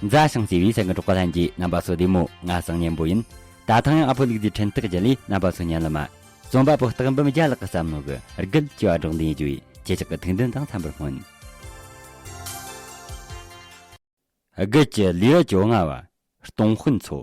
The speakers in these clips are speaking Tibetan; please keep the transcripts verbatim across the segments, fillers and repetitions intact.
མཛའ་ཞིང་བརྩེ་བའི་གསན་མཁན་གྲོགས་པོ་ལྷན་རྒྱས། རྣམ་པ་ཚོ་བདེ་མོ། ང་སང་ཉན་པོ་ཡིན། ད་ཐེངས་ཡང་ཨ་ཕོ་ལུག་རྫིའི་འཕྲིན་སྟེགས་བརྒྱུད་ནས་རྣམ་པ་ཚོ་ཉན་ལ་མ། རྩོམ་པ་པོ་སྟག་འབུམ་རྒྱལ་ལགས་ཀྱི་བསམ་མནོ་གི་རྒྱུད་ཆེ་བ་སྒྲོག་འདོན་རྒྱུ་ཡིན། ཁྱེད་ཅག་གི་ཐུགས་འདུན་དང་འཚམ་པར་སྨོན། དགུ་གི་ལེའུ་བཅོ་ལྔ་བ། སྟོང་དཔོན་ཚོ།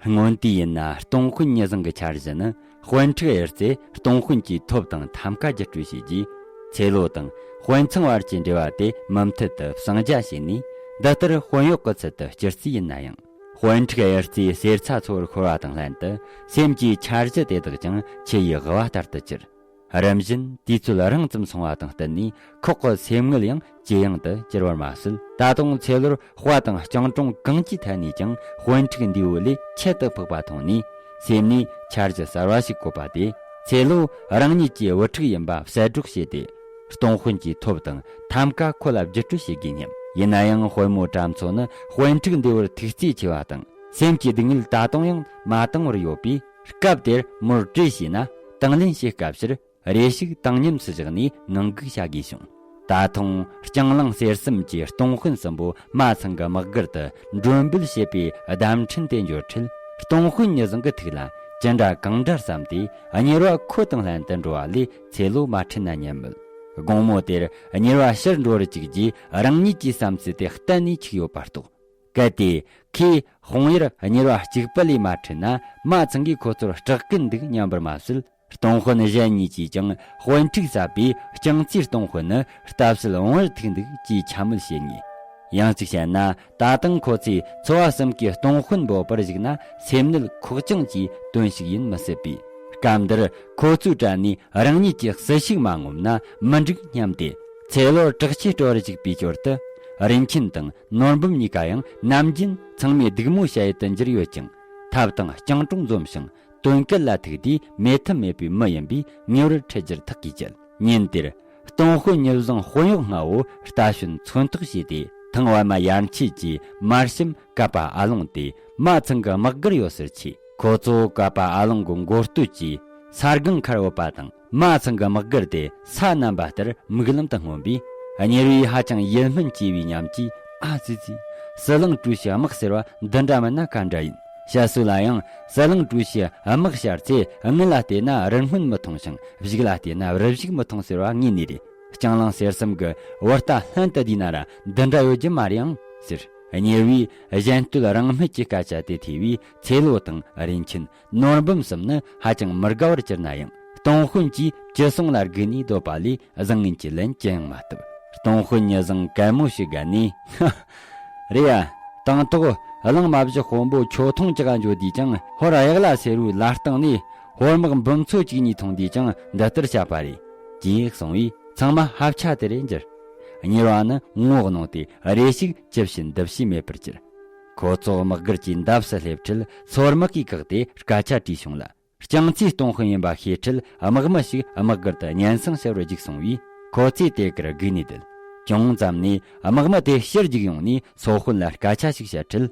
སྔོན་དུས་ཡིན་ན་སྟོང་དཔོན་ཉི་བཟང་གི་འཆར་གཞི་ནི། དཔོན་ཕྲུག་གཡུ་རྩེས་སྟོང་དཔོན་གྱི་ཐོབ་དང་ཐམ་ཀ་བརྒྱུད་སྤྲོད་བྱས་རྗེས། ཚེ་ལོ་དང་དཔོན་ཚང་བར་གྱི་འབྲེལ་བ་དེ་མུ་མཐུད་དུ་གསང་རྒྱ་བྱས་ནས། འདི་ལྟར་དཔོན་གཡོག་གི་ཚུལ་དུ་སྐྱུར་རྩིས་ཡིན་ན་ཡང་། དཔོན་ཕྲུག་གཡུ་རྩེའི་གསེར་ཚ་ཚོར་ཤོར་བ་དང་ལྷན་དུ། སེམས་ཀྱི་འཆར་གཞི་དེ་དག་ཀྱང་ཆུ་ཡི་ལྦུ་བ་ལྟར་དུ་གྱུར། རིམ་བཞིན་དུས་ཚོད་རིང་ཙམ་སོང་བ་དང་བསྟུན་ནས། ཁོག་གི་སེམས་ངལ་ཡང་ཇེ་ཡང་དུ་གྱུར་བར་མ་ཟད། ད་དུང་ཚེ་ལོར་དཔའ་དང་སྤྱང་གྲུང་གང་ཅིའི་ཐད་ནས་ཀྱང་དཔོན་ཕྲུག་འདིའི་འོད་ལས་ཁྱད་དུ་འཕགས་པ་མཐོང་ནས། སེམས་ནས་འཆར་གཞི་གསར་བ་ཞིག་བཀོད་པ་དེ། ཚེ་ལོ་རང་ཉིད་ཀྱི་བུ་ཕྲུག་ཡིན་པ་གསལ་སྒྲོག་བྱས་ཏེ། སྟོང་དཔོན་གྱི་ཐོབ་དང་ཐམ་ཀ་ཁོ་ལ་བརྒྱུད་སྤྲོད་བྱེད་དགོས་སྙམ། ཡིན་ན་ཡང་དཔོན་མོ་གྲྭ་མཚོ་ནི་དཔོན་ཕྲུག་འདི་བར་ཐུགས་བརྩེ་ཆེ་བ་དང་། སེམས་ཀྱི་སྡུག་བསྔལ་ད་དུང་ཡང་མ་དྭངས་བར་ཡོད་པས། སྐབས་དེར་མོར་བཀྲེས་བྱས་ན་དང་ལེན་བྱེད་སྐབས་སུ། རེ་ཞིག་བཏང་སྙོམས་སུ་བཞག་ནས་ངང་སྒུག་བྱ་དགོས་བྱུང་། ད་ཐེངས་སྤྱང་གླང་གསེར་གསུམ་གྱིས་སྟོང་དཔོན་གསུམ་པོ་མ་ཚང་གི་དམག་སྒར་དུ་མགྲོན་འབོད་བྱེད་པའི་བརྡ་འཕྲིན་དེ་འབྱོར་འཕྲལ། སྟོང་དཔོན་ཉི་བཟང་གི་ཐུགས་ལ་ཅི་འདྲ་གང་འདྲ་བསམ་སྟེ། གཉེར་བ་ཁོ་དང་ལྷན་དུ་འགྲོ་བ་ལས་ཚེ་ལོ་མ་ཁྲིད་ན་སྙམ་མོད། དགོང་མོ་དེར་གཉེར་བ་ཕྱིར་འགྲོ་རུ་བཅུག་རྗེས། རང་ཉིད་ཀྱི་བསམ་ཚུལ་དེ་གཏན་ནས་འཆུག་ཡོད་པར་རྟོགས། གལ་ཏེ་ཁོས་དཔང་ཡར་གཉེར་བ་གཅིག་པུ་ལས་མ་ཁྲིད་ན། མ་ཚང་གིས་ཁོ་ཚོར་སྐྲག་གིན་འདུག་སྙམ་པར་མ་ཟད། སྟོང་དཔོན་གཞན་གཉིས་ཀྱིས་ཀྱང་དཔོན་ཕྲུག་བསད་པའི་སྤྱང་ཚིག་སྟོང་དཔོན་ནི་ལྟ་བཤལ་འོང་བར་ཐུག་འདུག་ཅེས་འཕྱ་སྨོད་བྱེད་ངེས། ཡང་གཅིག་བཤད་ན། ད་ཐེངས་ཁོ་ཚོས་ཚོ་བ་གསུམ་གྱི་སྟོང་དཔོན་འབོད་པར་གཞིགས་ན། སེམས་ནད་ཁོག་བཅངས་ཀྱི་དོན་ཞིག་ཡིན་མི་སྲིད་པས། སྐབས་འདིར་ཁོ་ཚོའི་གྲལ་ནས་རང་ཉིད་ཀྱི་སྲི་ཞུགས་མ་ངོམ་ན་མི་འགྲིག་སྙམ་སྟེ། ཚེ་ལོར་དྲག་ཆས་སྤྲོ་བར་བཅུག་པའི་ཞོར་དུ། རིན་ཆེན་དང་ནོར་འབུམ་གཉིས་ཀ་ཡང་ནམ་རྒྱུན་ཚང་མས་སྡིགས་མོ་བྱ་ཡུལ་དུ་འགྱུར་ཡོད་ཅིང་། ཐབས་དང་སྤྱང་གྲུང་འཛོམས་ཤིང་། དོན་སྐལ་ལ་ཐུག་དུས་མེད་ཐབས་མེད་པའི་མི་ཡིན་པས། ངེས་པར་ཁྲིད་རྒྱུར་ཐག་གིས་བཅད། ཉིན་དེར་སྟོང་དཔོན་ཉི་བཟང་དཔོན་གཡོག་ལྔ་བོ་རྟ་ཞོན་མཚོན་ཐོག་བྱས་ཏེ། ཐང་པད་མ་ཡར་མཆེད་ཀྱི་མར་ཤམ་ཀ་པ་ཨ་ལོང་དེ་མ་ཚང་གི་དམག་སྒར་ཡོད་སར་ཆས། ཁོ་ཚོ་ཀ་པ་ཨ་ལོང་གི་མགོ་སྟོད་ཀྱི་ས་སྒང་ཁར་བུད་པ་དང་། མ་ཚང་གི་དམག་སྒར་དེ་ས་རྣམ་པ་ལྟར་མིག་ལམ་དུ་མངོན་པས། གཉེར་བས་ཧ་ཅང་ཡིད་སྨོན་སྐྱེ་བའི་ཉམས་ཀྱིས། ཨ་ཙི་ཙི། ཟི་ལིང་ཀྲུའུ་ཞིའི་དམག་ཟེར་བ་འདི་འདྲ་མིན་ན་ག་འདྲ་ཡིན། བཤད་སྲོལ་ལ་ཡང་། ཟི་ལིང་ཀྲུའུ་ཞིའི་དམག་བཤར་ཚེ། སྔུན་ལ་བལྟས་ན་རི་སྔོན་མི་མཐོང་ཞིང་། གཞུག་ལ་བལྟས་ན་རི་གཞུག་མི་མཐོང་ཟེར་བ་དངོས་གནས་རེད། སྤྱང་གླང་གསེར་གསུམ་གྱིས་བུ་རྟ་ལྷན་དུ་བསྡུས་ན་ར་འདི་འདྲ་ཡོད་རྒྱུ་མ་རེད་ཨང་ཟེར། གཉེར་བས་གཞན་སྟོད་རང་སྨད་ཀྱི་སྐད་ཆ་དེ་ཐོས་པས། ཚེ་ལོ་དང་རིན་ཆེན། ནོར་འབུམ་གསུམ་ནི་ཧ་ཅང་མི་དགའ་བར་གྱུར་ན་ཡང་། སྟོང་དཔོན་གྱིས་ཅི་གསུང་ལ་བསྒུགས་ནས་སྡོད་པ་ལས་བཟང་ངན་གྱི་ལན་ཅི་ཡང་མ་བཏབ། སྟོང་དཔོན་ཉི་བཟང་གད་མོ་ཞིག་བགད་ནས། རེད་ཡ། དང་ཐོག་གླང་མ་བཞི་དཔོན་པོ་ཁྱོད་མཐོང་ཅི་ག་འགྱོ་དུས་ཀྱང་། ཧོར་གཡག་ལ་སེར་བོའི་ལ་སྟེང་ནས་ཧོར་དམག་འབུམ་ཚོ་གཅིག་གཉིས་མཐོང་དུས་ཀྱང་འདི་ལྟར་བཤད་པ་རེད། ཅེས་གསུངས་པས། ཚང་མ་ཧབ་ཆ་དེ་རེད་འགྱུར། གཉེར་བ་ནི་ངོ་གནོང་སྟེ་རེ་ཞིག་ཅི་བྱེད་འདི་བྱེད་མེད་པར་གྱུར། ཁོ་ཚོ་དམག་སྒར་གྱི་འདབས་སུ་སླེབས་འཕྲལ། ཚོར་དམག་གིས་བཀག་སྟེ་སྐད་ཆ་དྲིས་བྱུང་ལ། སྤྱང་ཚིག་སྟོང་དཔོན་ཡིན་པ་ཤེས་འཕྲལ། དམག་མི་ཞིག་དམག་སྒར་དུ་སྙན་སེང་ཞུ་བར་རྒྱུགས་སོང་བས། ཁོ་ཚོས་དེ་གར་བསྒུགས་ནས་བསྡད། ཅུང་ཙམ་ནས་དམག་མི་དེ་ཕྱིར་རྒྱུགས་ཡོང་ནས་ཚོ་དཔོན་ལ་སྐད་ཆ་ཞིག་བཤད་འཕྲལ།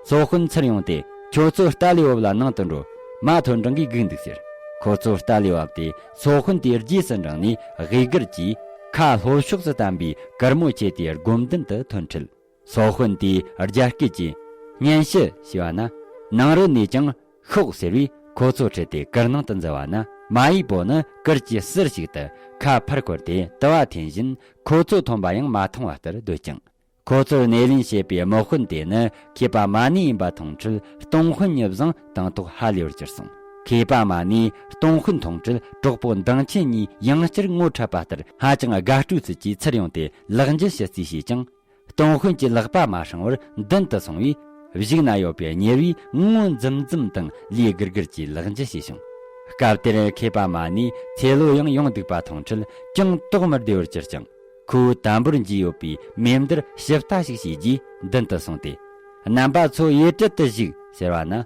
ཚོ་དཔོན་ཚུར་ཡོང་སྟེ། ཁྱོད་ཚོ་རྟ་ལས་བབས་ལ་ནང་དུ་འགྲོ། མ་ཐོན་འབྲིང་གིས་སྒུག་འདུག་ཟེར། ཁོ་ཚོ་རྟ་ལས་བབས་ཏེ། ཚོ་དཔོན་དེའི་རྗེས་སུ་འབྲངས་ནས། དབུས་སྒར་གྱི་ཁ་ལྷོ་ཕྱོགས་སུ་བསྟན་པའི་གུར་མོ་ཆེ་དེའི་སྒོམ་མདུན་དུ་ཐོན་འཕྲལ། ཚོ་དཔོན་དེས་རྒྱ་སྐད་ཀྱིས། སྙན་ཞུ་ཞེས་པ་ན། ནང་རོལ་ནས་ཀྱང་ཤོག་ཟེར་བས། ཁོ་ཚོ་ཁྲིད་དེ་གུར་ནང་དུ་འཛུལ་བ་ན། མ་ཡི་པོ་ནི་གུར་གྱི་ཟུར་ཞིག་ཏུ་ཁ་ཕར་འཁོར་ཏེ་དུ་བ་འཐེན་བཞིན། ཁོ་ཚོ་ཐོན་པ་ཡང་མ་མཐོང་བ་ལྟར་སྡོད་ཅིང་། ཁོ་ཚོར་སྣེ་ལེན་བྱེད་པའི་དམག་དཔོན་དེ་ནི། མཁས་པ་མ་ཎི་ཡིན་པ་མཐོང་འཕྲལ། སྟོང་དཔོན་ཉི་བཟང་དང་ཐོག་ཧ་ལས་པར་གྱུར་སོང་། མཁས་པ་མ་ཎིས་སྟོང་དཔོན་མཐོང་འཕྲལ། གྲོགས་པོ་མདང་ཆེན་གཉིས་ཡང་བསྐྱར་ངོ་འཕྲད་པ་ལྟར། ཧ་ཅང་དགའ་སྤྲོའི་ཚུལ་གྱིས་ཚུར་ཡོང་སྟེ་ལག་འཇུ་ཞུ་རྩིས་བྱས་ཀྱང་། སྟོང་དཔོན་གྱི་ལག་པ་མ་བསྲིང་བར་མདུན་དུ་སོང་བས། གཞུག་ན་ཡོད་པའི་གཉེར་བས་ངོ་འཛུམ་འཛུམ་དང་ལུས་སྒུར་སྒུར་གྱིས་ལག་འཇུ་བྱས་བྱུང་། སྐབས་དེར་མཁས་པ་མ་ཎིས་ཚེ་ལོ་ཡང་ཡོང་འདུག་པ་མཐོང་འཕྲལ། ཅུང་དོགས་མི་བདེ་བར་གྱུར་ཅིང་། ཁོས་དམ་པོར་འཇུས་ཡོད་པའི་མེ་མདར་ཞིབ་ལྟ་ཞིག་བྱས་རྗེས། མདུན་དུ་སོང་སྟེ། རྣམ་པ་ཚོ་ཡུལ་གྲལ་དུ་བཞུགས་ཟེར་བ་ན།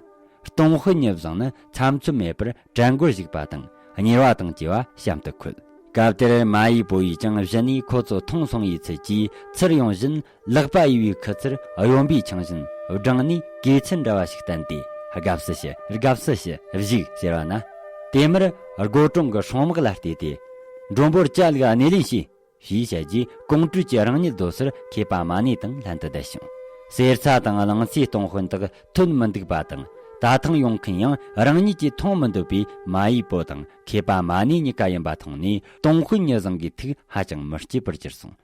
སྟོང་དཔོན་ཉི་བཟང་ནི་ཚམ་ཚོམ་མེད་པར་གྲལ་མགོར་བཞུགས་པ་དང་། གཉེར་བ་དང་བཅས་པ་གཤམ་དུ་འཁོད། སྐབས་དེར་མ་ཡི་པོ་ཡིས་ཀྱང་གཞི་ནས་ཁོ་ཚོ་མཐོང་སོང་བའི་ཚུལ་གྱིས་ཚུར་ཡོང་བཞིན། ལག་པ་གཡས་པའི་ཁུ་ཚུར་གཡོན་པའི་ཆང་བཞིན་བསྒྲེངས་ནས་གོས་ཚད་འདྲ་བ་ཞིག་བསྟན་ཏེ། དགའ་བསུ་ཞུ། དགའ་བསུ་ཞུ། བཞུགས་ཟེར་བ་ན། དེ་མུར་སྒོ་གྲོང་གི་སྲུང་དམག་ལ་བལྟས་ཏེ། མགྲོན་པོར་ཇ་བླུགས། སྣེ་ལེན་བྱོས། ཞེས་བཤད་རྗེས། ཀོང་སྤྲུལ་གྱིས་རང་ཉིད་སྡོད་སར་མཁས་པ་མ་ཎི་དང་ལྷན་དུ་བསྡད་བྱུང་། གསེར་ཚ་དང་གླང་ཚའི་སྟོང་དཔོན་དག་ཐོན་མི་འདུག་པ་དང་། ད་ཐེངས་ཡོང་མཁན་ཡང་རང་ཉིད་ཀྱིས་མཐོང་མི་འདོད་པའི་མ་ཡི་པོ་དང་མཁས་པ་མ་ཎི་གཉིས་ཀ་ཡིན་པ་མཐོང་ནས། སྟོང་དཔོན་ཉི་བཟང་གི་ཐུགས་ཧ་ཅང་མི་སྐྱིད་པར་གྱུར་སོང་།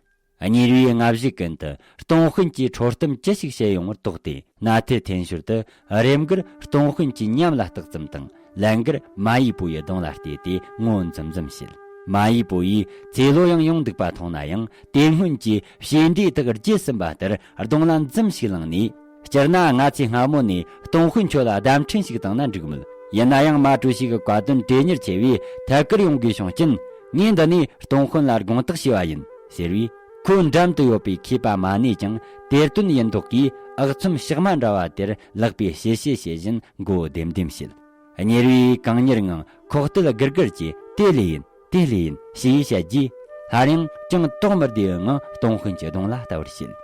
གཉེར་བས་སྔ་གཞུག་ཀུན་ཏུ་སྟོང་དཔོན་གྱིས་འཕྲོ་གཏམ་ཅི་ཞིག་བཤད་ཡོང་བར་དོགས་ཏེ། ནཱ་ཐེ་ཐེན་ཞོར་དུ་རེམ་གར་སྟོང་དཔོན་གྱི་ཉམས་ལ་བརྟག་ཙམ་དང་། ལན་གར་མ་ཡི་པོ་ཡི་གདོང་ལ་བལྟས་ཏེ་ངོ་འཛུམ་འཛུམ་བྱེད། མ་ཡི་པོ་ཡིས་ཚེ་ལོ་ཡང་ཡོང་འདུག་པ་མཐོང་ན་ཡང་། དེ་སྔོན་གྱི་བྱས་འབྲས་དག་བརྗེད་ཟིན་པ་ལྟར་གདོང་ལ་འཛུམ་ཞིག་བླངས་ནས། སྤྱིར་ན་ང་ཚོས་སྔ་མོ་ནས་སྟོང་དཔོན་ཁྱོད་ལ་བརྡ་འཕྲིན་ཞིག་བཏང་ན་འགྲིག་མོད། ཡིན་ན་ཡང་མ་ཀྲུའུ་ཞི་གི་བཀའ་དོན་དྲན་གཉེར་ཆེ་བས་ཐད་ཀར་ཡོང་དགོས་བྱུང་རྐྱེན། ངས་འདི་ནས་སྟོང་དཔོན་ལ་དགོངས་དག་ཞུས་པ་ཡིན་ཟེར་བས། ཁོའི་འགྲམ་དུ་ཡོད་པའི་མཁས་པ་མ་ཎི་ཀྱང་དེར་བསྟུན་ཡིན་མདོག་གིས་ཨག་ཚོམ་ཞག་མ་འདྲ་བ་དེར་ལག་པས་ཞི་ཞི་བྱེད་བཞིན་མགོ་ལྡེམ་ལྡེམ་བྱེད། གཉེར་བས་གང་མྱུར་ངང་ཁོག་ལྟད་སྒུར་སྒུར་གྱིས་དེ་ལས་ཡིན། དེ་ལས་ཡིན་ཞེས་བཤད་རྗེས། སླར་ཡང་ཅུང་དོགས་མི་བདེ་བའི་ངང་སྟོང་དཔོན་གྱི་གདོང་ལ་ལྟ་བར་བྱེད།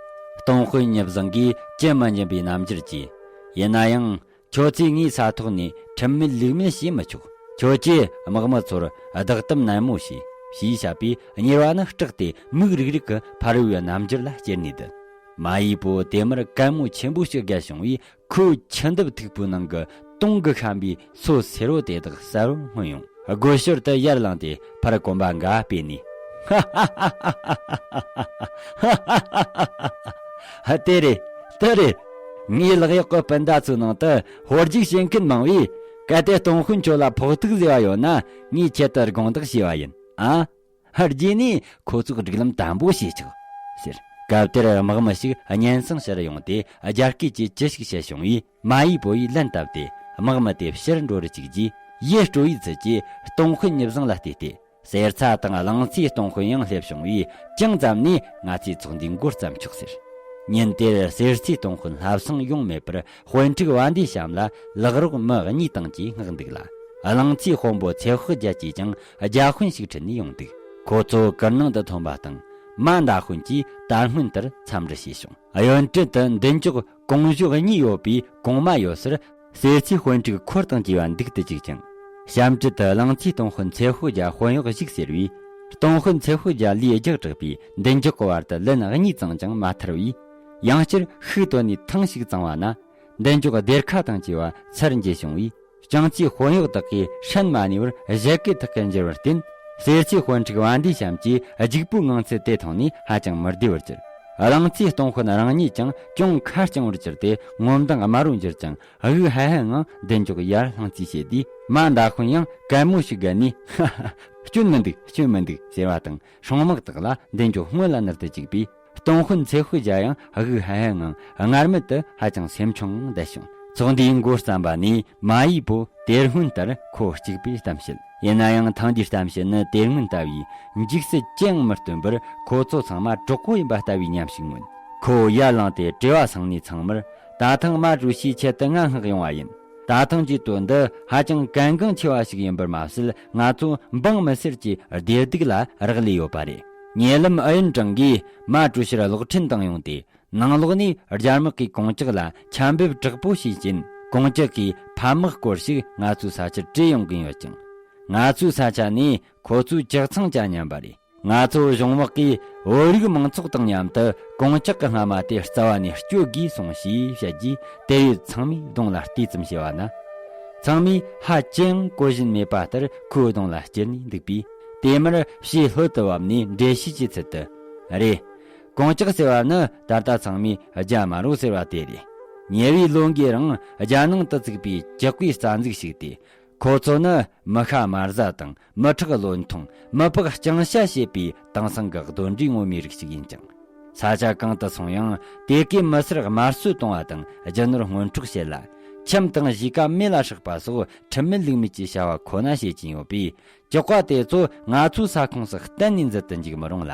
སྟོང་དཔོན་ཉི་བཟང་གིས་ཅི་མི་སྙམ་པའི་རྣམ་འགྱུར་གྱིས། ཡིན་ན་ཡང་། ཁྱོད་ཚོས་ངའི་ས་ཐོག་ནས་ཁྲིམས་མེད་ལུགས་མེད་བྱེད་མི་ཆོག་ཁྱོད་ཀྱིས་དམག་མི་ཚོར་བདག་གཏམ་ནན་མོ་བྱོས། ཞེས་བཤད་པས། གཉེར་བ་ནི་སྐྲག་སྟེ་མིག་རིག་རིག་གི་ཕ་རོལ་བའི་རྣམ་འགྱུར་ལ་ཅེར་ནས་བསྡད། མ་ཡི་པོ་དེ་མུར་གད་མོ་ཆེན་པོ་ཞིག་བརྒྱབ་བྱུང་བས། ཁོའི་མཆུ་འདབ་མཐུག་པོའི་ནང་གི་དུང་གིས་ཤམ་པའི་སོ་སེར་བོ་དེ་དག་གསལ་བོར་མངོན་ཡོང་། སྒོ་ཞོར་དུ་ཡར་ལངས་ཏེ་ཕར་གོམ་པ་འགའ་སྤོས་ནས། ཧ་ཧ་ཧ། དེ་རེད། དེ་རེད། ངའི་ལག་གཡོག་གི་སྤུན་ཟླ་ཚོའི་ནང་དུ་ཧོལ་རྒྱུག་བྱེད་མཁན་མང་བས། གལ་ཏེ་སྟོང་དཔོན་ཁྱོད་ལ་ཕོག་ཐུག་ཟེར་བ་ཡོད་ན། ངས་ཁྱེད་དུ་དགོངས་དག་ཞུས་པ་ཡིན། ཨ། རྗེས་ནས་ཁོ་ཚོས་སྒྲིག་ལམ་དམ་པོ་བྱས་ཆོག་ཟེར། སྐབས་དེར་དམག་མི་ཞིག་སྙན་སེང་ཞུ་རུ་ཡོང་སྟེ། རྒྱ་སྐད་ཀྱིས་ཅི་ཞིག་བཤད་བྱུང་བས། མ་ཡི་པོ་ཡིས་ལན་བཏབ་སྟེ། དམག་མི་དེ་ཕྱིར་འགྲོ་རུ་བཅུག་རྗེས། ཡིད་སྤྲོ་བའི་ཚུལ་གྱིས་སྟོང་དཔོན་ཉི་བཟང་ལ་བལྟས་ཏེ། གསེར་ཚ་དང་གླང་ཚའི་སྟོང་དཔོན་ཡང་སླེབས་བྱུང་བས། ཅུང་ཙམ་ནས་ང་ཚོའི་ཚོགས་འདུའི་འགོ་བརྩམས་ཆོག་ཟེར། ཉིན་དེར་གསེར་ཚའི་སྟོང་དཔོན་ལྷ་བསང་ཡོང་མེད་པར། དཔོན་ཕྲུག་བ་འདིའི་གཤམ་ལ་ལག་རོགས་མི་གཉིས་དང་བཅས་མངགས་འདུག་ལ། གླང་ཚའི་དཔོན་པོ་ཚེ་དཔག་རྒྱལ་གྱིས་ཀྱང་རྒྱ་དཔོན་ཞིག་ཁྲིད་ནས་ཡོང་འདུག་ཁོ་ཚོ་གུར་ནང་དུ་ཐོན་པ་དང་། མ་མདའ་དཔོན་གྱིས་ད་སྔོན་ལྟར་འཚམས་འདྲི་བྱས་བྱུང་། གཡོན་གྲལ་དུ་མདུན་ཅོག་གོང་བཞོགས་གཉིས་ཡོད་པའི་གོང་མ་ཡོད་སར། གསེར་ཚའི་དཔོན་ཕྲུག་འཁོར་དང་བཅས་པ་འདུག་ཏུ་བཅུག་ཅིང་། གཤམ་གྲལ་དུ་གླང་ཚའི་སྟོང་དཔོན་ཚེ་དཔག་རྒྱལ་དཔོན་གཡོག་བཞུགས་ཟེར་བས། སྟོང་དཔོན་ཚེ་དཔག་རྒྱལ་ལུས་རྒྱགས་དྲགས་པས། མདུན་ཅོག་གི་བར་དུ་ལན་གཉིས་ཙམ་ཀྱང་མ་ཐར་བས། ཡང་བསྐྱར་ཤུགས་བཏོན་ནས་ཐེངས་ཤིག་བཙངས་པ་ན། མདུན་ཅོག་སྡེར་ཁ་དང་བཅས་པ་ཚར་འགྱེལ་བྱུང་བས། རྐྱང་ཚའི་དཔོན་གཡོག་དག་གིས་ཧྲན་མ་ནུས་པར་བཞད་གད་ཐག་གིས་འཇུར་བར་བརྟེན། གསེར་ཚའི་དཔོན་ཕྲུག་བ་འདིའི་གཤམ་གྱི་སྒྱུག་པོའི་ངང་ཚུལ་དེ་མཐོང་ནས་ཧ་ཅང་མི་བདེ་བར་གྱུར། གླང་ཚའི་སྟོང་དཔོན་རང་ཉིད་ཀྱང་ཅུང་ཁ་རྐྱང་བར་གྱུར་ཏེ། ངོ་མདངས་དམར་བོར་འགྱུར་ཅིང་། དབུགས་ཧལ་ཧལ་ངང་མདུན་ཅོག་ཡར་ལྷུང་རྩིས་བྱེད་དུས། མ་མདའ་དཔོན་ཡང་གད་མོ་ཞིག་བརྒྱབ་ནས། ཧ་ཧ། སྐྱོན་མི་འདུག་སྐྱོན་མི་འདུག་ཟེར་བ་དང་། སྲུང་དམག་དག་ལ་མདུན་ཅོག་སྔོན་ལ་ནུར་དུ་བཅུག་པས། སྟོང་དཔོན་ཚེ་དཔག་རྒྱལ་ཡང་དབུགས་ཧལ་ཧལ་ངང་སྔར་མེད་དུ་ཧ་ཅང་སེམས་ཆུང་ངང་བསྡད་བྱུང་། ཚོགས་འདུའི་འགོ་བརྩམས་པ་ནས་མ་ཡི་པོ་དེ་སྔོན་ལྟར་ཁོ་གཅིག་པུས་གཏམ་བཤད། ཡིན་ན་ཡང་ཐེངས་འདིའི་གཏམ་བཤད་ནི་དེ་སྔོན་ལྟ་བུའི་འཇིགས་སུ་ཅི་ཡང་མི་སྟོན་པར། ཁོ་ཚོ་ཚང་མ་གྲོགས་པོ་ཡིན་པ་ལྟ་བུའི་ཉམས་ཤིག་མངོན། ཁོ་ཡར་ལངས་ཏེ་བྲེལ་བ་སངས་ནས་ཚང་མར། ད་ཐེངས་མ་ཀྲུའུ་ཞི་ཁྱེད་དུ་ང་མངགས་ཡོང་བ་ཡིན། ད་ཐེངས་ཀྱི་དོན་འདི་ཧ་ཅང་གལ་འགངས་ཆེ་བ་ཞིག་ཡིན་པར་མ་ཟད། ང་ཚོ་འབངས་མི་སེར་གྱི་བདེ་སྡུག་ལ་རག་ལས་ཡོད་པ་རེད། ཉེ་ལམ་ཨུ་ཡོན་ཀྲང་གིས་མ་ཀྲུའུ་ཞིར་གློག་འཕྲིན་བཏང་ཡོང་སྟེ། ནང་ལོགས་ནས་རྒྱ་དམག་གིས་གོང་ལྕག་ལ་ཆ་འབེབས་དྲག་པོ་བྱས་རྐྱེན། གོང་ལྕག་གིས་ཕམ་དམག་སྐོར་ཞིག་ང་ཚོའི་ས་ཆར་བྲོས་ཡོང་གིན་ཡོད་ཅིང་། ང་ཚོའི་ས་ཆ་ནས་ཁོ་ཚོའི་ལྕགས་ཚང་བཅའ་ཉན་པ་རེད། ང་ཚོ་གཞུང་དམག་གིས་བོད་རིགས་མང་ཚོགས་དང་མཉམ་དུ་གོང་ལྕག་གི་རྔ་མ་དེ་རྩ་བ་ནས་གཅོད་དགོས་གསུངས་ཞེས་བཤད་རྗེས། དེར་ཡོད་ཚང་མའི་གདོང་ལ་བལྟས་ཙམ་བྱས་པ་ན། ཚང་མས་ཧ་ཅང་གོ་བཞིན་མེད་པ་ལྟར་ཁོའི་གདོང་ལ་ཅེར་ནས་འདུག་པས། དེ་མུར་ཕྱི་ལྷོད་དུ་བབས་ནས་འགྲེལ་བཤད་ཀྱི་ཚུལ་དུ། རེད། གོང་ལྕག་ཟེར་བ་ནི་ད་ལྟ་ཚང་མས་རྒྱ་དམར་པོ་ཟེར་བ་དེ་རེད། ཉེ་བའི་ལོ་འགའི་རིང་རྒྱ་ནང་དུ་བཙུགས་པའི་ལྕགས་པའི་རྩ་འཛུགས་ཤིག་སྟེ། ཁོ་ཚོ་ནི་མི་ཤ་དམར་ཟ་དང་མི་ཁྲག་བློས་འཐུང་། མི་ཕག་རྐྱང་ཤ་བྱེད་པའི་དེང་སང་གི་གདོན་འདྲེའི་ངོ་མའི་རིགས་ཤིག་ཡིན་ཅིང་། ས་ཆ་གང་དུ་སོང་ཡང་དེ་གའི་མི་སེར་དམར་གསོད་གཏོང་བ་དང་རྒྱུ་ནོར་སྔོན་འཕྲོག་བྱེད་ལ། ཁྱིམ་དང་གཞིས་ཀ་མེ་ལ་སྲེག་པ་སོགས་ཁྲིམས་མེད་ལུགས་མེད་ཀྱི་བྱ་བ་ཁོ་ན་བྱེད་ཀྱིན་ཡོད་པས། ལྕགས་པ་དེ་ཚོ་ང་ཚོའི་ས་ཁོངས་སུ་གཏན་ནས་འཛུལ་དུ་འཇུག་མི་རུང་ལ།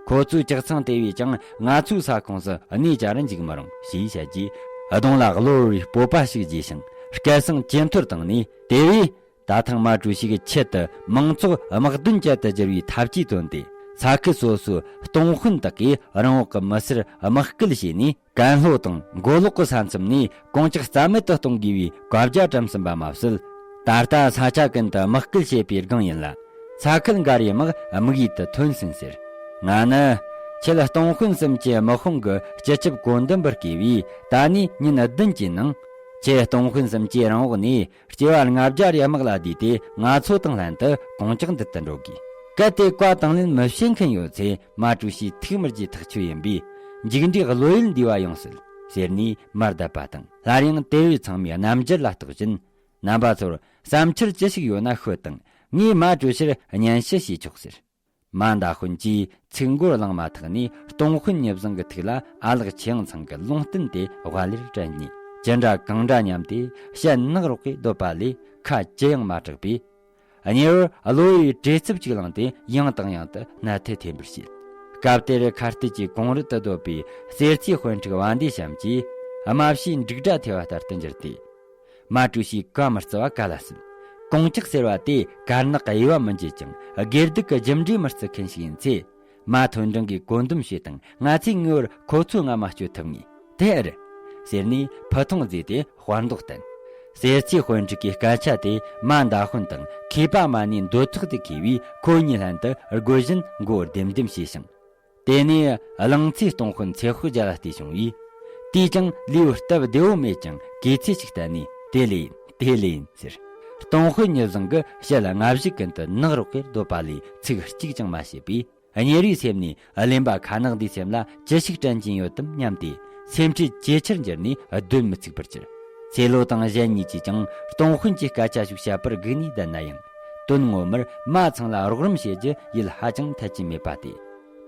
ཁོ་ཚོའི་ལྕགས་ཚང་དེ་བས་ཀྱང་ང་ཚོའི་ས་ཁོངས་སུ་གནས་བཅའ་རུ་འཇུག་མི་རུང་ཞེས་བཤད་རྗེས། གདོང་ལ་གློ་བུར་བའི་སྤོབས་པ་ཞིག་རྒྱས་ཤིང་སྐད་གསང་ཇེ་མཐོར་བཏང་ནས། དེ་བས། ད་ཐེངས་མ་ཀྲུའུ་ཞི་གིས་ཆེད་དུ་མང་ཚོགས་དམག་དོན་ཅན་དུ་བསྒྱུར་བའི་ཐབས་ཇུས་བཏོན་ཏེ། ས་ཁུལ་སོ་སོའི་སྟོང་དཔོན་དག་གིས་རང་འོག་གི་མི་སེར་དམག་སྐུལ་བྱས་ནས། ཀན་ལྷོ་དང་མགོ་ལོག་གི་ས་མཚམས་ནས་གོང་ལྕག་རྩ་མེད་དུ་གཏོང་དགོས་པའི་བཀའ་རྒྱ་བཀྲམ་ཟིན་པ་མ་ཟད། ད་ལྟ་ས་ཆ་ཀུན་ཏུ་དམག་སྐུལ་བྱེད་པའི་སྒང་ཡིན་ལ། ས་ཁུལ་འགའ་རེའི་དམག་དམིགས་ཡུལ་དུ་ཐོན་ཟིན་ཟེར། ང་ནི། ཁྱེད་སྟོང་དཔོན་གསུམ་གྱི་དམག་དཔུང་གི་སྤྱི་ཁྱབ་བཀོད་འདོམས་པར་བསྐོས་པའི་ད་ནས་ཉིན་བདུན་གྱི་ནང་། ཁྱེད་སྟོང་དཔོན་གསུམ་གྱིས་རང་འོག་ནས་སྐྱེ་བ་ལྔ་བརྒྱ་རེ་དམག་ལ་བསྡུས་ཏེ་ང་ཚོ་དང་ལྷན་དུ་གོང་ལྕོག་འདི་དུ་འགྲོ་དགོས། གལ་ཏེ་བཀའ་དང་ལེན་མི་བྱེད་མཁན་ཡོད་ཚེ་མ་ཀྲུའུ་ཞི་ཐུགས་མི་དགྱེས་ཐག་ཆོད་ཡིན་པས། མཇུག་འབྲས་བློ་ཡུལ་འདས་པ་ཡོང་སྲིད་ཟེར་ནས་མར་བརྡབས་པ་དང་། སླར་ཡང་དེ་བས་ཚང་མས་རྣམ་འགྱུར་ལ་བརྟག་བཞིན། རྣམ་པ་ཚོར་བསམ་འཆར་ཅི་ཞིག་ཡོད་ན་ཤོད་དང་། ངས་མ་ཀྲུའུ་ཞིར་སྙན་ཞུ་བྱས་ཆོག་ཟེར། མ་མདའ་དཔོན་གྱིས་ཚིག་མགོར་ལངས་མ་ཐག་ནས་སྟོང་དཔོན་ཉི་བཟང་གི་ཐུགས་ལ་ཨ་ལགས་ཆེ་ཡང་ཚང་གི་ལུང་བསྟན་དེ་དབའ་ལེར་དྲན་ནས། ཅི་འདྲ་གང་འདྲ་སྙམ་སྟེ་ཞལ་ནག་རོག་གིས་སྡོད་པ་ལས་ཁ་ཅི་ཡང་མ་གྲགས་པས། ཉེ་བར་གློ་བའི་བྲེལ་འཚུབ་ཅིག་ལངས་ཏེ་ཡང་དང་ཡང་དུ་སྣ་ཐལ་འཐེན་པར་བྱེད། སྐབས་དེར་ཁ་གཏད་ཀྱི་གོང་རོལ་དུ་སྡོད་པའི་གསེར་ཚེའི་དཔོན་ཕྲུག་བ་འདི་བྱམས་ཀྱིས་རྨ་བྱའི་འབྲུག་སྒྲ་ཐོས་པ་ལྟར་དུ་འགྱུར་ཏེ། མ་ཀྲུའུ་ཞིས་བཀའ་མི་བརྩི་བ་ག་ལ་སྲིད། གོང་ལྕག་ཟེར་བ་དེ་དཀར་ནག་གི་དབྱེ་བ་མི་འབྱེད་ཅིང་སྒེར་སྡུག་གི་རྒྱུ་འབྲས་མི་བརྩི་མཁན་ཞིག་ཡིན་ཚེ། མ་ཐོན་ཀྲང་གིས་བཀོད་འདོམས་བྱོས་དང་། ང་ཚོས་ངེས་པར་ཁོ་ཚོའི་རྔ་མ་གཅོད་ཐུབ་ངེས། དེ་ཨེ་རེད། ཟེར་ནས་ཕུ་ཐུང་བརྫིས་ཏེ་དཔར་མདོག་བསྟན། གསེར་ཚེའི་དཔོན་ཕྲུག་གི་སྐད་ཆ་དེ་མ་མདའ་དཔོན་དང་མཁས་པ་མ་ནིའི་འདོད་ཐོག་ཏུ་འཁེལ་བས། ཁོ་གཉིས་ལྷན་དུ་རྒོལ་བཞིན་མགོ་ལྡེམ་ལྡེམ་བྱས་ཤིང་། དེ་ནས་གླང་ཚའི་སྟོང་དཔོན་ཚེ་དཔག་རྒྱལ་ལ་བལྟས་བྱུང་བས། དེས་ཀྱང་ལུས་སྟབས་བདེ་བོ་མེད་ཀྱང་གུས་ཚེ་ཞིག་བསྟན་ནས། དེ་ལས་ཡིན། དེ་ལས་ཡིན་ཟེར། སྟོང་དཔོན་ཉི་བཟང་གི་ཞལ་སྔ་གཞུག་ཀུན་ཏུ་ནག་རོག་གེར་སྡོད་པ་ལས་ཚིག་གཅིག་ཀྱང་མ་བྱས་པས། གཉེར་བའི་སེམས་ནས་གླེན་པ་ཁ་ནག་འདིའི་སེམས་ལ་ཅི་ཞིག་དྲན་གྱིན་ཡོད་དམ་སྙམ་སྟེ། སེམས་ཁྲལ་ཇེ་ཆེར་འགྱུར་ནས་སྡོད་མི་ཚུགས་པར་གྱུར། ཚེ་ལོ་དང་གཞན་གཉིས་ཀྱིས་ཀྱང་སྟོང་དཔོན་གྱི་སྐད་ཆ་ཞིག་བཤད་པར་སྒུག་ནས་བསྡད་ན་ཡང་། དོན་ངོ་མར་མ་ཚང་ལ་རོགས་རམ་བྱེད་རྒྱུ་ཡིད་ཧ་ཅང་འཐད་ཀྱི་མེད་པ་སྟེ།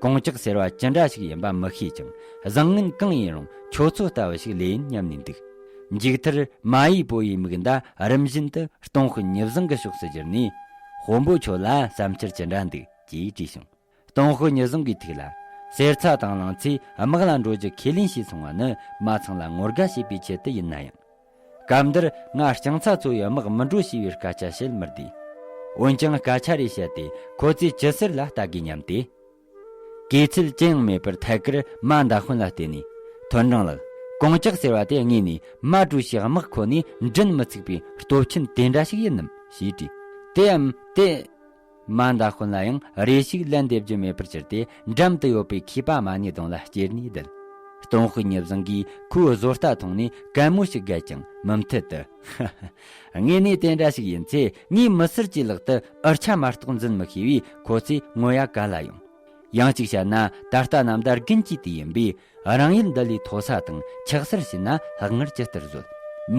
གོང་ལྕག་ཟེར་བ་ཅི་འདྲ་ཞིག་ཡིན་པ་མི་ཤེས་ཀྱང་། བཟང་ངན་གང་ཡིན་རུང་ཁྱོད་ཚོ་ལྟ་བུ་ཞིག་ལོས་ཡིན་སྙམ་ནས་འདུག། མཇུག་མཐར་མ་ཡི་པོ་ཡི་མིག་མདའ་རིམ་བཞིན་དུ་སྟོང་དཔོན་ཉི་བཟང་གི་ཕྱོགས་སུ་བསྒྱུར་ནས། དཔོན་པོ་ཁྱོད་ལ་བསམ་འཆར་ཅི་འདྲ་འདུག་ཅེས་དྲིས་བྱུང་། སྟོང་དཔོན་ཉི་བཟང་གི་ཐུགས་ལ། གསེར་ཚ་དང་གླང་ཚས་དམག་ལ་འགྲོ་རྒྱུ་ཁས་ལེན་བྱས་སོང་བ་ནི་མ་ཚང་ལ་ངོ་དགའ་བྱེད་པའི་ཆེད་དུ་ཡིན་ན་ཡང་། སྐབས་འདིར་ང་རྐྱང་ཚ་ཚོ་ཡི་དམག་མི་འགྲོ་ཞེས་པའི་སྐད་ཆ་བཤད་མི་བདེ། འོན་ཀྱང་སྐད་ཆ་རེ་བཤད་དེ་ཁོ་ཚོས་ཅི་ཟེར་ལ་ལྟ་དགོས་སྙམ་སྟེ། གུས་ཚུལ་ཅི་ཡང་མེད་པར་ཐད་ཀར་མ་མདའ་དཔོན་ལ་བལྟས་ནས། ཐོན་ཀྲང་ལགས། གོང་ལྕག་ཟེར་བ་དེ་དངོས་ནས་མ་ཀྲུའུ་ཞིའི་དམག་ཁོ་ནས་མགྲིན་མི་ཚིག་པའི་སྟོབས་ཆེན་དེ་འདྲ་ཞིག་ཡིན་ནམ་ཞེས་དྲིས། དེའམ་དེ། མ་མདའ་དཔོན་ལ་ཡང་རེ་ཞིག་ལན་འདེབས་རྒྱུ་མེད་པར་གྱུར་ཏེ། འགྲམ་དུ་ཡོད་པའི་མཁས་པ་མ་ནིའི་གདོང་ལ་ཅེར་ནས་བསྡད། སྟོང་དཔོན་ཉི་བཟང་གིས་ཁོའི་བཟོ་ལྟ་མཐོང་ནས་གད་མོ་ཞིག་བགད་ཀྱང་མུ་མཐུད་དུ། དངོས་གནས་དེ་འདྲ་ཞིག་ཡིན་ཚེ། ངས་མི་སེར་གྱི་ལག་ཏུ་འུར་ཆ་མ་གཏོགས་འཛིན་མི་ཤེས་པས། ཁོ་ཚོས་ངོ་ཡ་ག་ལ་ཡོང་། ཡང་གཅིག་བཤད་ན། ད་ལྟ་ནམ་ཟླ་དགུན་གྱི་དུས་ཡིན་པས། རང་ཡུལ་འདི་ལས་མཐོ་ས་དང་ཆགས་སར་ཕྱིན་ན་སྔར་ཇི་ལྟར་བཟོད།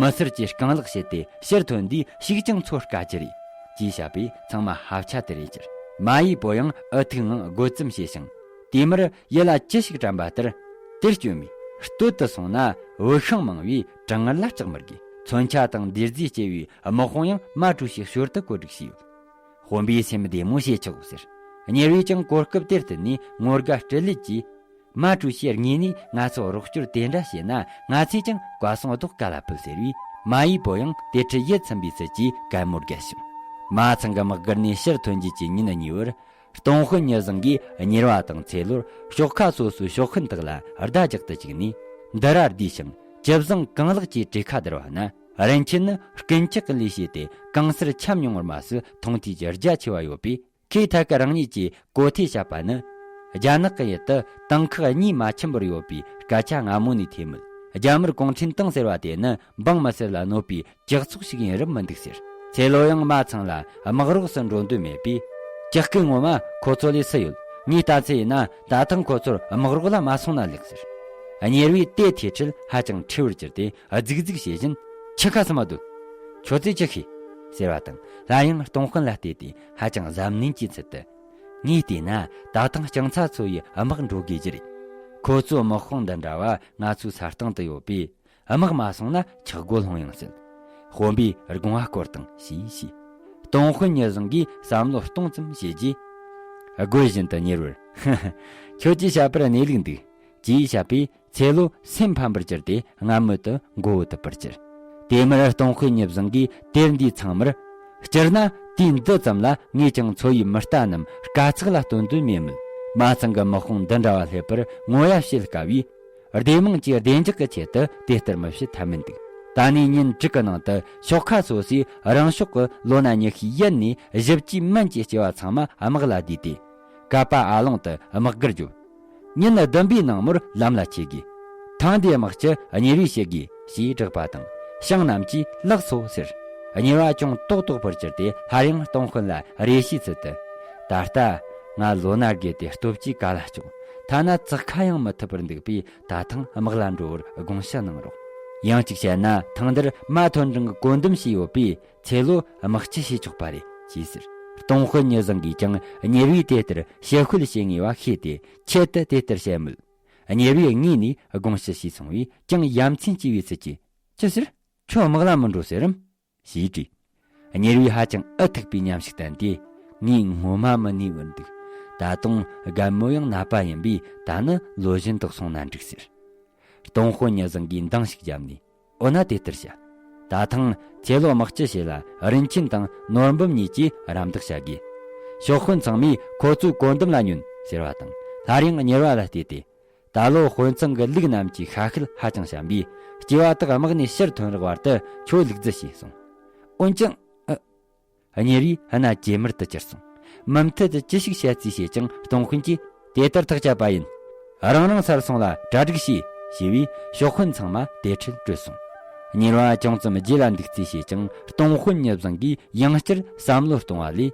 མི་སེར་གྱིས་རྐང་ལག་བྱས་ཏེ་ཕྱིར་ཐོན་དུས་ཞིག་ཀྱང་འཚོ་དཀའ་རྒྱུ་རེད། ཅེས་བཤད་པས་ཚང་མ་ཧབ་ཆ་དེ་རེད་གྱུར། མ་ཡི་པོ་ཡང་ཨུ་ཐུག་ངང་དགོད་ཙམ་བྱས་ཤིང་། དེ་མུར་ཡིད་ལ་ཅི་ཞིག་དྲན་པ་ལྟར། དེར་སྐྱོན་མེད། སྟོད་དུ་སོང་ན་བུ་ཤིང་མང་བས་གྲང་ངར་ལ་སྐྲག་མི་དགོས། མཚོན་ཆ་དང་འདེད་རྫས་སྐྱེལ་བའི་དམག་དཔུང་ཡང་མ་ཀྲུའུ་ཞིས་ཞོར་དུ་བཀོད་སྒྲིག་བྱས་ཡོད། དཔོན་པོས་སེམས་བདེ་མོ་བྱེད་ཆོག་ཟེར། གཉེར་བས་ཀྱང་གོ་སྐབས་དེར་བསྟུན་ནས་ངོ་དགའ་སྤྲེལ་ལད་ཀྱིས། མ་ཀྲུའུ་ཞིས་དངོས་ནས་ང་ཚོ་རོགས་སྐྱོར་དེ་འདྲ་བྱས་ན། ང་ཚོས་ཀྱང་བཀའ་གསུང་ལྡོག་ག་ལ་ཕུལ་ཟེར་བས། མ་ཡི་པོ་ཡང་དེ་འཕྲལ་ཡིད་ཚིམ་པའི་ཚུལ་གྱིས་གད་མོ་བགད་བྱུང་། མ་ཚང་གི་དམག་སྒར་ནས་ཕྱིར་ཐོན་རྗེས་ཀྱི་ཉིན་གཉིས་པར། སྟོང་དཔོན་ཉི་བཟང་གིས་གཉེར་བ་དང་ཚེ་ལོར་ཤོག་ཁ་སོ་སོའི་ཤོག་མཁན་དག་ལ་བརྡ་རྒྱག་ཏུ་བཅུག་ནས། འདི་ར་བསྡུས་ཤིང་ཇི་བཟང་གང་ལགས་ཀྱིས་གྲོས་ཁ་བསྡུར་བ་ན། རིན་ཆེན་ནི་རྐུན་ཇག་གི་ལས་བྱས་ཏེ་གང་སར་ཁྱབ་མྱོང་བར་མ་ཟད། མཐོང་ཐོས་ཀྱི་རྒྱ་ཆེ་བ་ཡོད་པས། ཁོས་ཐད་ཀར་རང་ཉིད་ཀྱིས་གོ་ཐོས་བྱས་པ་ནི། རྒྱ་ནག་གི་ཡུལ་དུ་དེང་ཁག་གཉིས་མ་ཆེན་པོར་ཡོད་པའི་སྐད་ཆ་སྔ་མོ་ནས་ཐོས་མོད། རྒྱ་དམར་གུང་ཁྲན་ཏང་ཟེར་བ་དེ་ནི་འབངས་མི་སེར་ལ་གནོད་པའི་ཇག་ཚོགས་ཤིག་ཡིན་རབས་མི་འདུག་ཟེར། ཚེ་ལོ་ཡང་མ་ཚང་ལ་དམག་རོགས་སུ་འགྲོ་འདོད་མེད་པས། ཇག་རྐུན་ངོ་མ་ཁོ་ཚོ་ལས་སུ་ཡོད། ངའི་ལྟ་ཚུལ་ཡིན་ན། ད་ཐེངས་ཁོ་ཚོར་དམག་རོགས་ལ་མ་སོང་ན་ལེགས་ཟེར། གཉེར་བས་དེ་ཐོས་འཕྲལ་ཧ་ཅང་ཁྲེལ་བར་གྱུར་ཏེ། རྫིག་རྫིག་བྱེད་བཞིན། ཁྱི་ཁ་སུ་མ་འདུག། ཁྱོད་ཚོས་ཅི་ཤེས། ཟེར་བ་དང་། སླར་ཡང་སྟོང་དཔོན་ལ་བལྟས་ཏེ་ཧ་ཅང་གཟབ་ནན་གྱི་ཚུལ་དུ། ངས་བལྟས་ན་ད་ཐེངས་རྐྱང་ཚ་ཚོ་ཡི་དམག་འགྲོ་དགོས་ཀྱི་རེད། ཁོ་ཚོའི་དམག་དཔུང་འདི་འདྲ་བ་ང་ཚོའི་ས་སྟེང་དུ་ཡོད་པས། དམག་མ་སོང་ན་ཆག་སྒོ་ལྷུང་ཡང་སྲིད། དཔོན་པོས་དགོངས་པ་སྐོར་དང་ཞེས་བཤད། སྟོང་དཔོན་ཉི་བཟང་གིས་བསམ་བློ་གཏོང་ཙམ་བྱས་རྗེས། དགོད་བཞིན་དུ་གཉེར་བར། ཧ་ཧ། ཁྱོད་ཀྱིས་བཤད་པར་གནས་ལུགས་འདུག། ཅེས་བཤད་པས། ཚེ་ལོ་སེམས་ཕམ་པར་གྱུར་ཏེ་སྔ་མོད་དུ་མགོ་བོ་དུད་པར་གྱུར། དེ་མུར་སྟོང་དཔོན་ཉི་བཟང་གིས་དེབ་འདིའི་ཚང་མར། སྤྱིར་ན་དུས་འདི་ཙམ་ལ་ངས་ཀྱང་ཚོ་ཡི་མི་རྟ་རྣམས་དཀའ་ཚེགས་ལ་སྟོན་འདོད་མེད་མོད། མ་ཚང་གི་དམག་དཔུང་འདི་འདྲ་བ་སླེབས་པར་ངོ་ཡ་བྱེད་དཀའ་བས། སྡེ་དམངས་ཀྱི་བདེ་འཇགས་ཀྱི་ཆེད་དུ་དེ་ལྟར་མི་བྱེད་ཐབས་མི་འདུག། ད་ནས་ཉིན་དྲུག་གི་ནང་དུ་ཤོག་ཁ་སོ་སོས་རང་ཤོག་གི་ལོ་ན་ཉི་ཤུའི་ཡན་ནས་བཞི་བཅུའི་མན་གྱི་སྐྱེ་བ་ཚང་མ་དམག་ལ་བསྡུས་ཏེ། ཀ་པ་ཨ་ལོང་དུ་དམག་སྒར་བརྒྱབ། ཉིན་བདུན་པའི་ནང་མོར་ལམ་ལ་ཆས་དགོས། ཐེངས་འདིའི་དམག་སྤྱི་གཉེར་བས་བྱེད་དགོས་ཞེས་བསྒྲགས་པ་དང་། ཞང་རྣམས་ཀྱིས་ལགས་སོ་ཟེར། གཉེར་བ་ཅུང་ཏོག་ཏོག་པར་གྱུར་ཏེ་སླར་ཡང་སྟོང་དཔོན་ལ་རེ་ཞིའི་ཚུལ་དུ། ད་ལྟ་ང་ལོ་ན་རྒས་ཏེ་སྟོབས་ཀྱིས་ག་ལ་ལྕོགས། ཐ་ན་བཙག་ཁ་ཡང་མི་ཐུབ་པར་འདུག་པས། ད་ཐེངས་དམག་ལ་འགྲོ་བར་དགོངས་ཞུ་གནང་རོགས། ཡང་གཅིག་བཤད་ན། ཐེངས་འདིར་མ་ཐོན་ཀྲང་གིས་བཀོད་འདོམས་བྱས་ཡོད་པས། ཚེ་ལོ་དམག་སྤྱི་བྱས་ཆོག་པ་རེད་ཅེས་ཟེར། སྟོང་དཔོན་ཉི་བཟང་གིས་ཀྱང་གཉེར་བས་དེ་ལྟར་ཞལ་ཤོད་བྱེད་ངེས་པ་ཤེས་ཏེ། ཆེད་དུ་དེ་ལྟར་བཤད་མོད། གཉེར་བས་ངོས་ནས་དགོངས་ཞུ་ཞུས་སོང་བས། ཀྱང་ཡ་མཚན་སྐྱེ་བའི་ཚུལ་གྱིས། ཅི་ཟེར། ཁྱོད་དམག་ལ་མི་འགྲོ་ཟེར་རམ། ཞེས་དྲིས། གཉེར་བས་ཧ་ཅང་ཨུ་ཐུག་པའི་ཉམས་ཤིག་བསྟན་ཏེ། ངས་ངོ་མ་མི་ནུས་པར་འདུག་ད་དུང་རྒན་མོ་ཡང་ནད་པ་ཡིན་པས། ད་ནི་ལོ་བཞིན་དུ་སོང་ན་འགྲིག་ཟེར། སྟོང་དཔོན་ཉི་བཟང་གིས་འདང་ཞིག་བརྒྱབ་ནས། འོ་ན་དེ་ལྟར་བྱ། ད་ཐེངས་ཚེ་ལོ་དམག་སྤྱི་བྱེད་ལ་རིན་ཆེན་དང་ནོར་འབུམ་གཉིས་ཀྱིས་རམ་འདེགས་བྱ་དགོས། ཤོག་དཔོན་ཚང་མས་ཁོ་ཚོའི་བཀོད་འདོམས་ལ་ཉོན་ཟེར་བ་དང་། སླར་ཡང་གཉེར་བ་ལ་བལྟས་ཏེ། ད་ལོ་དཔོན་ཚང་གི་ལུག་རྣམས་ཀྱི་ཤ་ཤེད་ཧ་ཅང་ཞན་པས། སྐྱེ་བ་དག་དམག་ནས་ཕྱིར་ཐོན་རག་བར་དུ་ཁྱོད་ལུག་རྫི་བྱས་སོང་། འོན་ཀྱང་། ཨ། གཉེར་བས་སྣ་ཇེ་དམར་དུ་གྱུར་སོང་། མུ་མཐུད་དུ་ཅི་ཞིག་བཤད་རྩིས་བྱེད་ཀྱང་སྟོང་དཔོན་གྱིས། དེ་ལྟར་ཐག་བཅད་པ་ཡིན། རང་རང་སར་སོང་ལ་གྲ་སྒྲིག་བྱས། ཞེས་པས་ཤོག་དཔོན་ཚང་མ་དེ་འཕྲལ་བྲོས་སོང་། གཉེར་བ་ཅུང་ཙམ་རྗེས་ལ་འདུག་རྩིས་བྱས་ཀྱང་སྟོང་དཔོན་ཉི་བཟང་གིས་ཡང་བསྐྱར་བསམ་བློ་གཏོང་བ་ལས།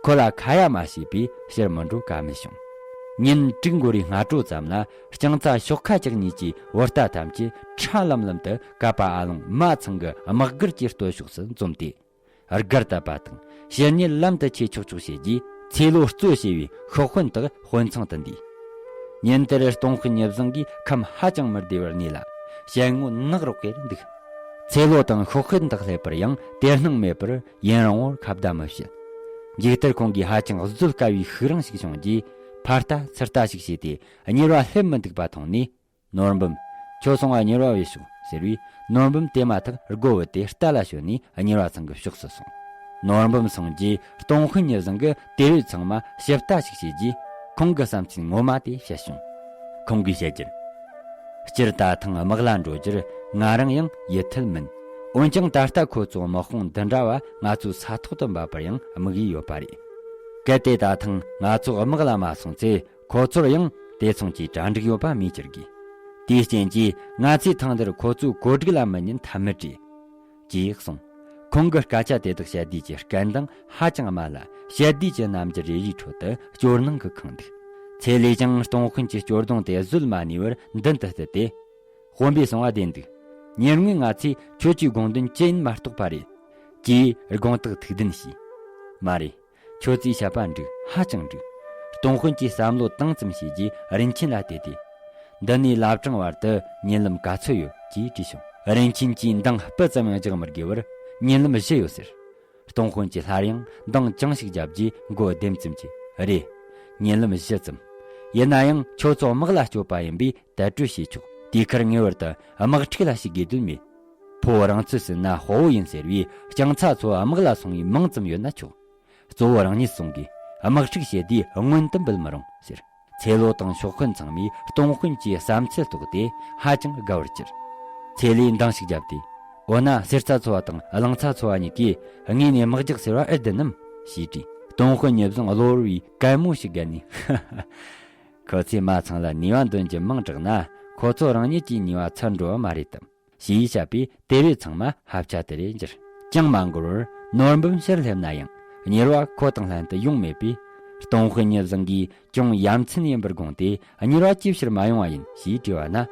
ཁོ་ལ་ཁ་ཡ་མ་བྱས་པས་ཕྱིར་མི་འགྲོ་ཀ་མེད་བྱུང་། ཉིན་དྲུག་འགོར་བའི་སྔ་དྲོ་ཙམ་ལ། རྐྱང་ཚ་ཤོག་ཁ་བཅུ་གཉིས་ཀྱི་བུ་རྟ་ཐམས་ཅད་ཁྲ་ལམ་ལམ་དུ་ཀ་པ་ཨ་ལོང་མ་ཚང་གི་དམག་སྒར་གྱི་སྟོད་ཕྱོགས་སུ་འཛོམས་ཏེ། སྒར་བཏབ་པ་དང་ཕྱིར་ཉིད་ལམ་དུ་ཆས་ཆོག་ཆོག་བྱེད་རྒྱུའི་ཚེ་ལོ་གཙོ་བྱས་པའི་ཤོག་དཔོན་དག་དཔོན་ཚང་དུ་འདུས། ཉིན་དེར་སྟོང་དཔོན་ཉི་བཟང་གིས་ཁམས་ཧ་ཅང་མི་བདེ་བར་གནས་ལ། ཞལ་ངོ་ནག་རོག་གེར་འདུག་ཚེ་ལོ་དང་ཤོག་དཔོན་དག་སླེབས་པར་ཡང་དེ་སྣང་མེད་པར་ཡུན་རིང་བོར་ཁ་བརྡ་མི་བྱེད། མཇུག་མཐར་ཁོང་གིས་ཧ་ཅང་བཟོད་དཀའ་བའི་ཤུགས་རིང་ཞིག་བྱུང་རྗེས། ཕར་ལྟ་ཚུར་ལྟ་ཞིག་བྱས་ཏེ། གཉེར་བ་སླེབས་མི་འདུག་པ་མཐོང་ནས། ནོར་འབུམ། ཁྱོད་སོང་བ་གཉེར་བ་བས་ཤོག་ཟེར་བས། ནོར་འབུམ་དེ་མ་ཐག་སྒོ་བུད་དེ་རྟ་ལ་ཞོན་ནས་གཉེར་བ་ཚང་གི་ཕྱོགས་སུ་སོང་། ནོར་འབུམ་སོང་རྗེས་སྟོང་དཔོན་ཉི་བཟང་གིས་དེ་རིགས་ཚང་མ་ཞིབ་ལྟ་ཞིག་བྱས་རྗེས། ཁོང་གི་བསམ་ཚུལ་ངོ་མ་དེ་བཤད་བྱུང་། ཁོང་གིས་བཤད་རྒྱུར། སྤྱིར་ད་ཐེངས་དམག་ལ་འགྲོ་རྒྱུར་ང་རང་ཡང་ཡིད་ཐེལ་མིན། འོན་ཀྱང་ད་ལྟ་ཁོ་ཚོ་དམག་དཔུང་འདི་འདྲ་བ་ང་ཚོའི་ས་ཐོག་ཏུ་འབབ་པར་ཡང་དམིགས་ཡུལ་ཡོད་པ་རེད། གལ་ཏེ་ད་ཐེངས་ང་ཚོ་དམག་ལ་མ་སོང་ཚེ། ཁོ་ཚོར་ཡང་དེ་མཚུངས་ཀྱི་གྲ་འགྲིག་ཡོད་པ་སྨོས་ཅི་དགོས། དེའི་རྐྱེན་གྱིས་ང་ཚོས་ཐེངས་འདིར་ཁོ་ཚོའི་གོ་སྒྲིག་ལ་མི་ཉན་ཐབས་མེད་རེད། ཅེས་གསུངས། ཁོང་གི་སྐད་ཆ་དེ་དག་བཤད་དུས་ཀྱི་སྐད་གདངས་ཧ་ཅང་དམའ་ལ། བཤད་དུས་ཀྱི་རྣམ་འགྱུར་རེ་རེའི་ཁྲོད་དུ་སྐྱོ་སྣང་གིས་ཁེངས་འདུག་ཚེ་ལས་ཀྱང་སྟོང་དཔོན་གྱི་སྐྱོ་གདུང་དེ་བཟོད་མ་ནུས་པར་མདུན་དུ་བསྟོད་དེ། དཔོན་པོས་གསུང་བ་བདེན་འདུག་ཉེ་སྔོན་ང་ཚོས་ཁྱོད་ཀྱི་དགོངས་དོན་ཅི་ཡིན་མ་རྟོགས་པ་རེད། ཅེས་དགོངས་དག་ཐུགས་བདེན་བྱས། མ་རེད། ཁྱོད་ཚོས་བཤད་པ་འགྲིག་ཧ་ཅང་འགྲིག་སྟོང་དཔོན་གྱིས་བསམ་བློ་བཏང་ཙམ་བྱས་རྗེས་རིན་ཆེན་ལ་བལྟས་ཏེ། འདི་ནས་བླ་བྲང་བར་དུ་ཉིན་ལམ་ག་ཚོད་ཡོད་ཅེས་དྲིས་བྱུང་། རིན་ཆེན་གྱིས་འདང་སྤུ་ཙམ་ཡང་རྒྱག་མི་དགོས་པར། ཉིན་ལམ་བཞི་ཡོད་ཟེར། སྟོང་དཔོན་གྱིས་སླར་ཡང་འདང་ཅུང་ཞིག་བརྒྱབ་རྗེས་མགོ་ལྡེམ་ཙམ་གྱིས། རེད། ཉིན་ལམ་བཞི་ཙམ། ཡིན་ན་ཡང་ཁྱོད་ཚོ་དམག་ལ་སྐྱོད་པ་ཡིན་པས་དལ་བྲོས་བྱས་ཆོག་དུས་ཁར་ངེས་པར་དུ་དམག་འཁྲུག་ལ་ཞུགས་དགོས་དོན་མེད། ཕོ་བོ་རང་ཚོད་ཟིན་ན་དཔའ་བོ་ཡིན་ཟེར་བས། རྐྱང་ཚ་ཚོ་དམག་ལ་སོང་བའི་མང་ཙམ་ཡོད་ན་ཆོག་གཙོ་བོ་རང་ཉིད་སོང་གིས་དམག་འཁྲུག་བྱེད་དུས་སྔོན་དུ་འབུད་མི་རུང་ཟེར། ཚེ་ལོ་དང་ཤོག་དཔོན་ཚང་མས་སྟོང་དཔོན་གྱི་བསམ་ཚུལ་རྟོགས་ཏེ་ཧ་ཅང་དགའ་བར་གྱུར། ཚེ་ལོས་འདང་ཞིག་བརྒྱབ་སྟེ། འོ་ན་གསེར་རྩ་ཚོ་བ་དང་གླང་ཚ་ཚོ་བ་གཉིས་ཀས་དངོས་ནས་དམག་རྒྱག་ཟེར་བ་ཨེ་བདེན་ནམ་ཞེས་དྲིས། སྟོང་དཔོན་ཉི་བཟང་གློ་བུར་བའི་གད་མོ་ཞིག་བརྒལ་ནས། ཁོ་ཚོས་མ་ཚང་ལ་ནུས་པ་འདོན་རྒྱུ་མང་དྲགས་ན། ཁོ་ཚོ་རང་ཉིད་ཀྱི་ནུས་པ་ཚར་འགྲོ་བ་མ་རེད་དམ། ཞེས་བཤད་པས་དེ་རེས་ཚང་མ་ཧབ་ཆ་དེ་རེ་འགྱུར། ཅང་མ་འགོར་བར་ནོར་འབུམ་ཕྱིར་སླེབས་ན་ཡང་། གཉེར་བ་ཁོ་དང་ལྷན་དུ་ཡོང་མེད་པས། སྟོང་དཔོན་ཉི་བཟང་གིས་ཅུང་ཡ་མཚན་ཡིན་པར་དགོངས་ཏེ། གཉེར་བ་ཅིའི་ཕྱིར་མ་ཡོང་བ་ཡིན་ཞེས་དྲིས་པ་ན།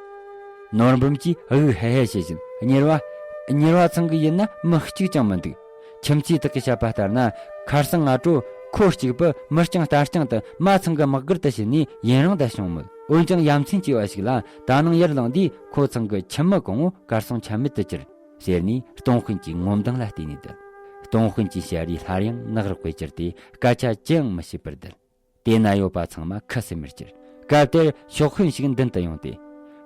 ནོར་འབུམ་གྱིས་དབུགས་ཧལ་ཧལ་བྱེད་བཞིན། གཉེར་བ། གཉེར་བ་ཚང་གི་ཡིན་ན་མི་གཅིག་ཀྱང་མི་འདུག་ཁྱིམ་མཚེས་དག་གིས་བཤད་པ་ལྟར་ན། ཁ་སང་སྔ་དྲོ་ཁོ་གཅིག་པུ་མི་རྐྱང་རྟ་རྐྱང་དུ་མ་ཚང་གི་དམག་སྒར་དུ་ཕྱིན་ནས་ཡུན་རིང་དུ་བྱུང་མོད། འོན་ཀྱང་ཡ་མཚན་སྐྱེ་བ་ཞིག་ལ། ད་ནངས་ཡར་ལངས་དུས་ཁོ་ཚང་གི་ཁྱིམ་མི་གང་བོ་གར་སོང་ཆ་མེད་དུ་གྱུར། ཟེར་ནས་སྟོང་དཔོན་གྱི་ངོ་མདངས་ལ་བལྟས་ནས་བསྡད། སྟོང་དཔོན་གྱི་ཞལ་རས་སླར་ཡང་ནག་རོག་པས་གྱུར་ཏེ་སྐད་ཆ་ཅི་ཡང་མི་བཤད་པར་བསྡད། དེ་ན་ཡོད་པ་ཚང་མ་ཁུ་སིམ་མེར་གྱུར། སྐབས་དེར་ཤོག་དཔོན་ཞིག་མདུན་དུ་ཡོང་སྟེ།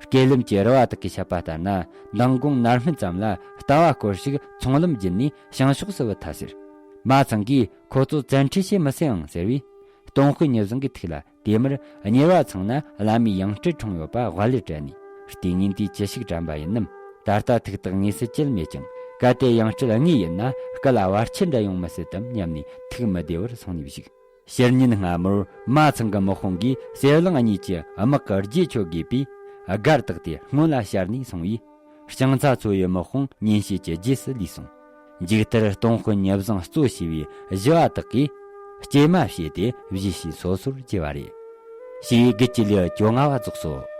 སྐེད་ལམ་གྱི་རུ་བ་དག་གིས་བཤད་པ་ལྟར་ན། མདང་དགོང་མནར་སྨད་ཙམ་ལ་ལྟ་བ་སྐོར་ཞིག་ཚོང་ལམ་བརྒྱུད་ནས་བྱང་ཕྱོགས་སུ་བུད་ཐལ་ཟེར། མ་ཚང་གིས་ཁོ་ཚོ་བཙན་ཁྲིད་བྱེད་མི་སྲིད་ཨང་ཟེར་བས། སྟོང་དཔོན་ཉི་བཟང་གི་ཐུགས་ལ། དེ་མུར་གཉེར་བ་ཚང་ན་བླ་མའི་ཡང་སྤྲུལ་འཁྲུངས་ཡོད་པ་དབའ་ལས་དྲན་ནས། ལྟས་ངན་དེས་ཅི་ཞིག་དྲན་པ་ཡིན་ནམ། ད་ལྟ་ཐུགས་ཐག་ངེས་སུ་ཅི་མེད་ཀྱང་། གལ་ཏེ་ཡང་སྤྲུལ་དངོས་ཡིན་ན་སྐུ་ལ་བར་ཆད་འདྲ་ཡོང་མི་སྲིད་དམ་སྙམ་ནས་ཐུགས་མི་བདེ་བར་སོང་ནས་བཞུགས། ཕྱི་ཉིན་སྔ་མོར་མ་ཚང་གི་དམག་དཔུང་གིས་གསེར་གླིང་གཉིས་ཀྱི་དམག་གི་རྗེས་ཆོད་དགོས་པས། སྒར་བཏགས་ཏེ་སྔོན་ལ་བཤར་ནས་སོང་བས། ལྕང་ཚ་མཚོ་ཡི་དམག་དཔུང་ཉིན་ཕྱེད་ཀྱི་རྗེས་སུ་ལུས་སོང་། མཇུག་མཐར་སྟོང་དཔོན་ཉི་བཟང་གཙོ་བྱས་པའི་ཞི་བ་དག་གིས་སྐྱེལ་མ་བྱས་ཏེ་གཞིས་བྱེས་སོ་སོར་གྱེས་པ་རེད། ཞེས་དགུ་བཅུ་ལེའུ་བཅོ་ལྔ་བ་རྫོགས་སོ།